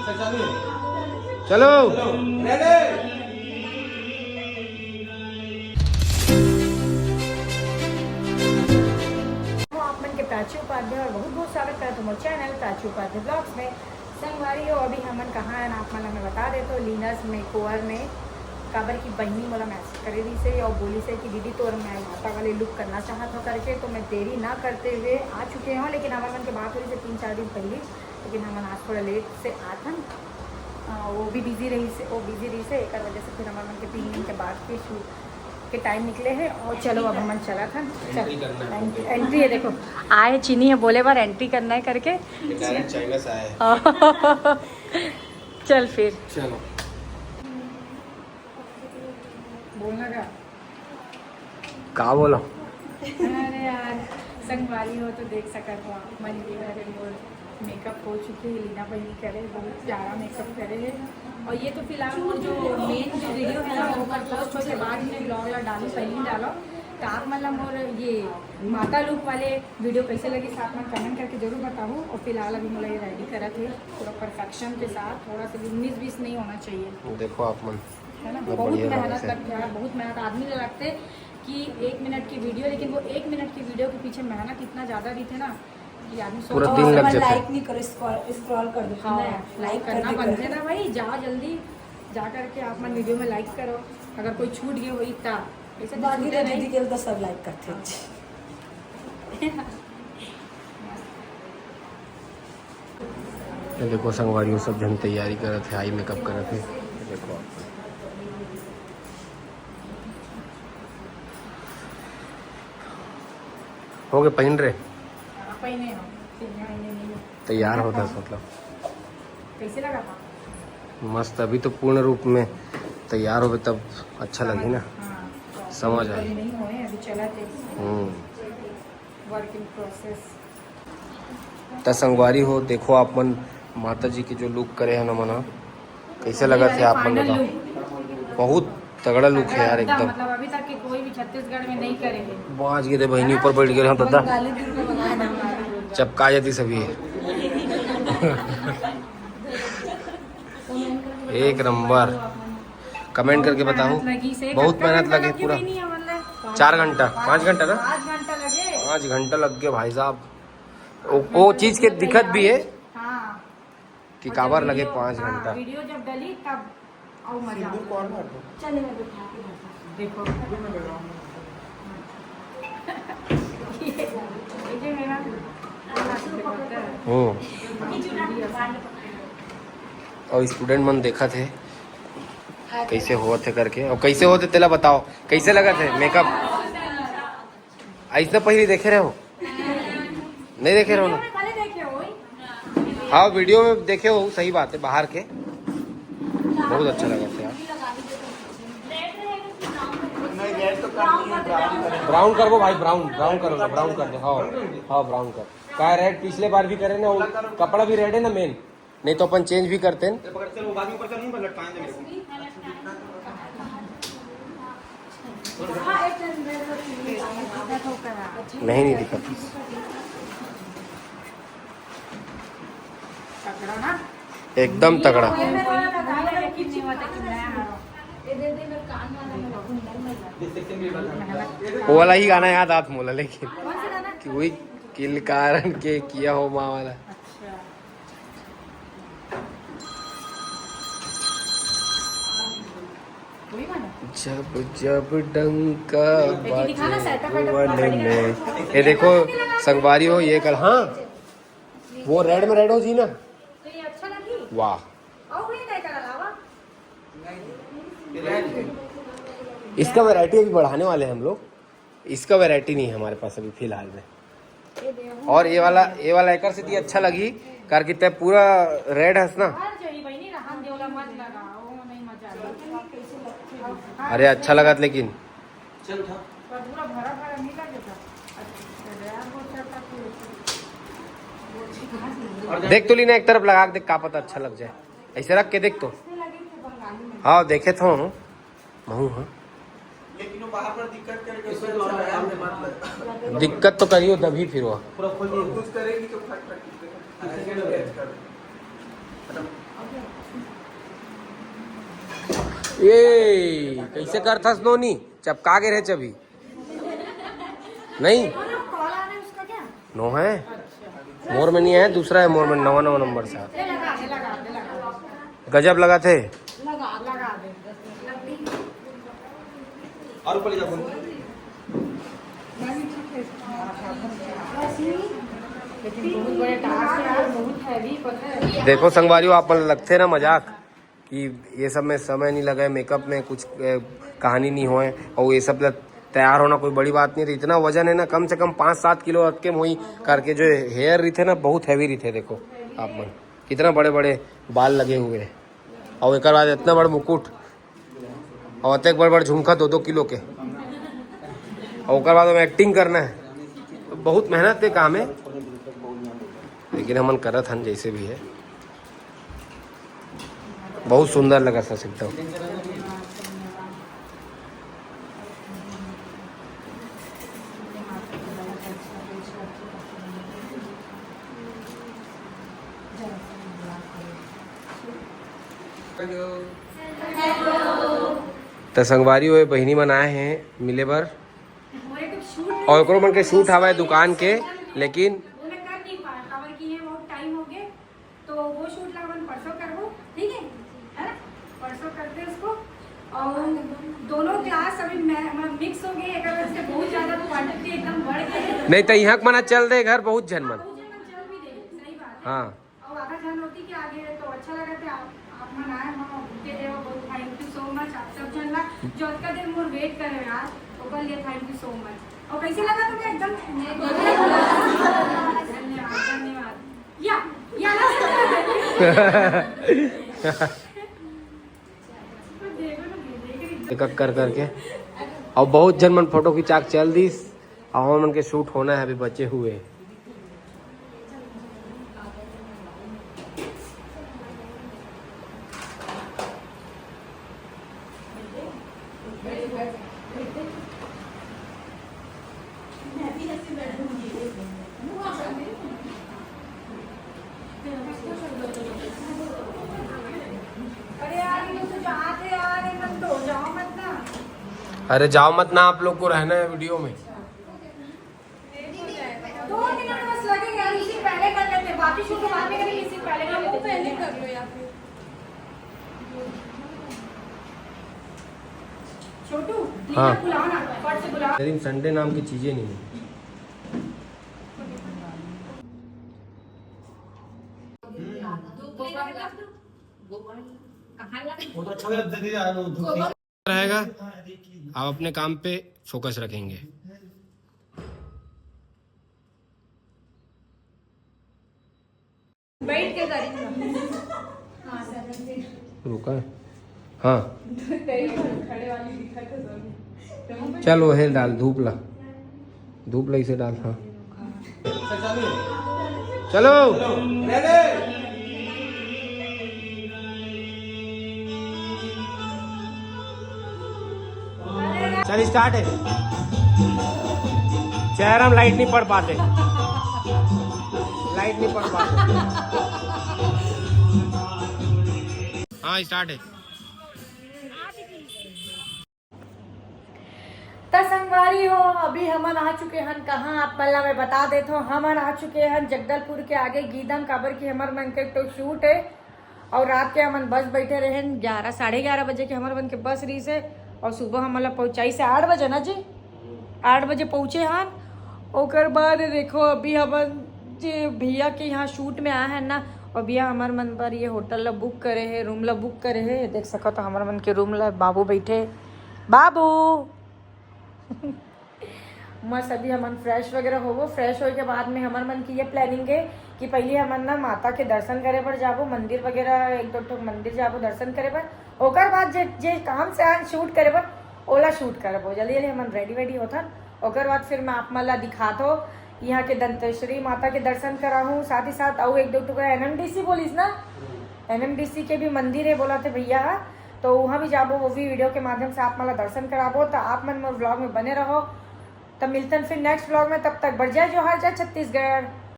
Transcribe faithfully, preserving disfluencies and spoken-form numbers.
चलो। आप मन के प्राची उपाध्याय और बहुत बहुत स्वागत करत हूँ मोर चैनल प्राची उपाध्याय ब्लॉग्स में। संगवारी हो, अभी हमन कहाँ हैं आप मन ला मैं बता देत हूँ, लीनाज मेकओवर में। काबर की बहिनी मोला मैसेज करे रहिस हे और बोलिस हे कि दीदी तोर मैं माता वाले लुक करना चाहत हूँ करके, तो मैं देरी ना करते हुए आ चुके हूँ। लेकिन हमर मन के बात हो रहिस हे तीन चार दिन पहले, लेकिन हमन आज थोड़ा लेट से आत हन। अ, वो भी बिजी रहिस हे, वो बिजी रहिस हे, एकर वजह से फिर हमर मन के तीन दिन के बाद के शूट के टाइम निकले हे। और चलो अब हमन चलत हन। चल, एंट्री करना है। एंट्री है, देखो आए हे चीनी हे बोले बार एंट्री करना है करके। डायरेक्ट चाइना से आए हैं। चल फिर। चलो। बोलना का? का बोला? अरे यार, संगवारी हो तो देख सकत हो आप मन, ये मेरे मोर मेकअप हो चुके हे, लीना बहिनी करे, बहुत प्यारा मेकअप करे हे। और ये तो फिलहाल मोर जो मेन जो वीडियो है ना, वो पोस्ट होके बाद में ब्लॉग ला डालू, पहले ही डालो। तो आप मन ला मोर ये माता लुक वाले वीडियो कैसे लगी, आप मन कमेंट करके जरूर बताओ। और फिलहाल अभी मोला ये रेडी करत हे पूरा परफेक्शन के साथ, थोड़ा सा भी उन्नीस बीस नहीं होना चाहिए। देखो आप मन। है ना, बहुत बहुत बढ़िया लगा मेहनत थे। लगथे यार, बहुत मेहनत आदमी ला लगथे कि एक मिनट की वीडियो, लेकिन वो एक मिनट की वीडियो के पीछे मेहनत इतना ज्यादा रहिथे ना कि आदमी पूरा सोच दिन नहीं लग सकता। जाता है। लाइक नहीं करो, स्क्रॉल स्क्रॉल कर दो हाँ, ना, लाइक लाइक कर करना दो। बनथे ना भाई, जा जल्दी जा करके आप मन वीडियो में लाइक करो, अगर कोई छूट गए होई ता। ऐसे तो बाकी छूटे तो नहीं। दीदी के तो सब लाइक करते हैं। ये देखो संगवारी हो, सब झन तैयारी करत हे, आई मेकअप करत हे। ये देखो आप। हो गए पहन रहे, हाँ, पहने हो, तीन महीने नहीं हो। तैयार होता है मतलब। कैसे लगा था? मस्त, अभी तो पूर्ण रूप में तैयार होबे तब अच्छा लगी ना। हाँ, समझ आए। अभी नहीं होए, अभी चला थे। हम्म। Work in process. त संगवारी हो, देखो आप मन माता जी के जो लुक करे हे ना मना, कैसे लगत हे आप मन फाइनल बताओ। लुक। बहुत तगड़ा लुक है यार एकदम। मतलब अभी तक के कोई भी छत्तीसगढ़ में नहीं करे हैं। बाँच गए थे बहनी, ऊपर बैठ गए हम दादा। चपका जाती सभी। एक नंबर। कमेंट करके बताओ। लगी से बहुत कतका मेहनत घंटा लगे लगी पूरा। बनी है मतलब? चार घंटा, पाँच घंटा ना? पाँच घंटा लगे। पाँच घंटा लग गए भाई साहब। वो, वो चीज के दिक्कत भी है हाँ। कि और काबर जब लगे वीडियो, पाँच हाँ, घंटा। वीडियो जब डली तब आओ मजा। चले मैं बैठा के बैठा। देखो। ये, ये मेरा हम्म। और स्टूडेंट मन देखत हे कैसे होत हे करके, और कैसे होत हे तेला बताओ, कैसे लगत हे मेकअप? ऐसे पहले देखे रहे हो? नहीं देखे रहो ना? पहले देखे हो वही? हाँ, वीडियो में देखे हो, सही बात है, बाहर के बहुत अच्छा लगा था यार। ब्राउन कर वो भाई, ब्राउन, ब्राउन कर लो, ब्राउन कर दो। हाँ, हाँ, ब्राउन कर। का रेड पिछले बार भी करे ना, वो कपड़ा भी रेड है ना मेन, नहीं तो अपन चेंज भी करते हैं। पकड़, चलो, बाद में ऊपर चल, नहीं, पर लटकाएंगे मेरे को। नहीं, नहीं दिक्कत। तगड़ा ना। एकदम तगड़ा। ये मेरा वाला था, ये किसी वाला था, कितना है हमारा? ये दे दे, मेरे कान वाला, मेरे को नहीं मिला। जिस सेक्शन में बता। वो वाला ही गाना याद आत मोला, लेकिन कौन सा गाना? कि वही किलकारन के किया हो माँ वाला। अच्छा। वही गाना? जब जब डंका लेकिन दिखा ना, बाजे setup वेटअप भुवन पकड़ के में। ये देखो संगवारी हो, ये कल, हाँ, वो रेड में रेड हो जी ना। तो ये अच्छा लगी? वाह, और कोई नहीं कर अलावा? इसका वैरायटी अभी बढ़ाने वाले हैं हम लोग। इसका वैरायटी नहीं है हमारे पास अभी फिलहाल में। ये देखो। और ये वाला, ये वाला एकर से अच्छा लगी, कार कितना पूरा रेड हस ना। हर जगह बहनी रहन देवला मत लगा, वो नहीं मजा आएगा। अरे अच्छा लगत लेकिन। चल उठा। पर पूरा भरा भरा नहीं लगे था। अच्छा, यार, वो चलता फिर। देख तो लीना, एक तरफ लगा के देख, का पता अच्छा लग जाए। ऐसे रख के देख तो। हाँ, देखे तो हूँ। महू हाँ। लेकिन वो बाहर पर दिक्कत करेगा, इसमें तो और आराम से बात लग। दिक्कत तो करियो तभी फिर वो। पूरा खोल दिए। कुछ करेगी तो फट फट। ऐसे क्या लग रहा है? खत्म। ए, कैसे करथस नोनी? चपका के रहे चबी। नहीं। नो है। मोर में नहीं है, दूसरा है मोर में, नवा नवा नंबर से। गजब लगा थे। और ऊपर ले जाओ। लेकिन बहुत बड़े टास्क है यार, बहुत हैवी पता है। देखो संगवारी हो, आप मन लगथे ना मजाक कि ये सब में समय नहीं लगे, मेकअप में कुछ, ए, कहानी नहीं होए, और ये सब ला तैयार होना कोई बड़ी बात नहीं रही। इतना वजन है ना, कम से कम पाँच सात किलो अतके में होई करके। जो हेयर रहिथे ना, बहुत हैवी रहिथे। देखो आप मन, कितना बड़े बड़े बाल लगे हुए हैं, और एक बाद इतना बड़ा मुकुट, और अतेक बड़ बड़ झुमका दो दो किलो के, और ओकर बाद हम एक्टिंग करना है। तो बहुत मेहनत के काम है, लेकिन हमन करत हन जैसे भी है। बहुत सुंदर लगा था एकदम। त संगवारी होए, बहिनी मन आए हैं मिले बर, और ओकरो मन के शूट हवय दुकान के, लेकिन वो मैं कर नहीं पाया, काबर कि ये बहुत टाइम हो गए, तो वो शूट ला अपन परसों करबो, ठीक है, है ना? परसों करते हैं उसको। और दोनों क्लास अभी मैं, मतलब, मिक्स हो गए, एक वजह से बहुत ज्यादा क्वांटिटी एकदम बढ़ गई है। नहीं तो यहाँ के मना चल दे घर, बहुत झन मन। बहुत जन चल भी दे, सही बात है। हाँ। और आधा जन होती के आगे तो अच्छा लगा था। आप, आप मन आए, हम घूमते रहे हो, बहुत thank you so much आप सब जन ला, जो अतका देर मोर वेट करे हो यार, ओकर लिए thank you so much। और कैसे लगा तुम्हें एकदम? धन्यवाद, धन्यवाद। या, या ना। एक एक कर करके, और बहुत जन मन फोटो खिंचा के चल दिस, और हमन के शूट होना है, अभी बचे हुए। अरे यार, ये तो जात है यार, ये मत दो, जाओ मत ना। अरे जाओ मत ना, आप लोग को रहना है वीडियो में। दो मिनट बस लगेंगे यार, इसी पहले कर लेते हैं, बाकी शूट बाद में करेंगे, इसी पहले कर लेते हैं। पहले कर लो या फिर छोटू, हाँ। बुलाओ ना, फट से बुलाओ। लेकिन संडे नाम की चीजें नहीं है। वो तो अच्छा लगता है यार, वो धूप रहेगा, आप अपने काम पे फोकस रखेंगे। बैठ के करेंगे। रुका। हाँ। खड़े वाली दिखा था दोनों। चल, वो है डाल, धूप ला। धूप ला इसे डाल, हाँ। चलो। चल, स्टार्ट है। चेहरा में लाइट नहीं पड़ पाते, लाइट नहीं पड़ पाते। हाँ, स्टार्ट है। त संगवारी हो, अभी हमन आ चुके हन कहाँ, आप मन ला मैं बता देत हूँ। हमन आ चुके हन जगदलपुर के आगे गीदम, काबर कि हमर मन के तो शूट है। और रात के हमन बस बैठे रहे ग्यारह, साढ़े ग्यारह बजे के हमर मन के बस रही से, और सुबह हमन ला पहुँचाई से आठ बजे ना जी, आठ बजे पहुँचे हन। ओकर बाद देखो, अभी हमन जे भैया के यहाँ शूट में आए हैं ना, और भैया हमर मन बर ये होटल ला बुक करे है, रूम ला बुक करे है। देख सकत हो हमर मन के रूम ला, बाबू बैठे, बाबू। मस्त अभी हमन फ्रेश वगैरह होबो। फ्रेश होए के बाद में हमर मन की ये प्लानिंग है कि पहले हमन ना माता के दर्शन करे बर जाबो, मंदिर वगैरह एक दो ठो मंदिर जाबो दर्शन करे बर। ओकर बाद जे, जे काम से आन शूट करे बर, ओला शूट करबो। जल्दी जल्दी हमन रेडी वेडी होथन, ओकर बाद फिर मैं आप मन ला दिखात हो यहाँ के दंतेश्वरी माता के दर्शन कराहूँ, साथ ही साथ अउ एक दो ठो एनएमडीसी बोलिस ना, एनएमडीसी के भी मंदिर है बोला थे भैया, तो वहाँ भी जाबो, वो भी वीडियो के माध्यम से आप मन ला दर्शन कराबो। तो आप मन मोर ब्लॉग में बने रहो। तब मिलतन फिर नेक्स्ट ब्लॉग में, तब तक बढ़ जाए जोहार, जय छत्तीसगढ़।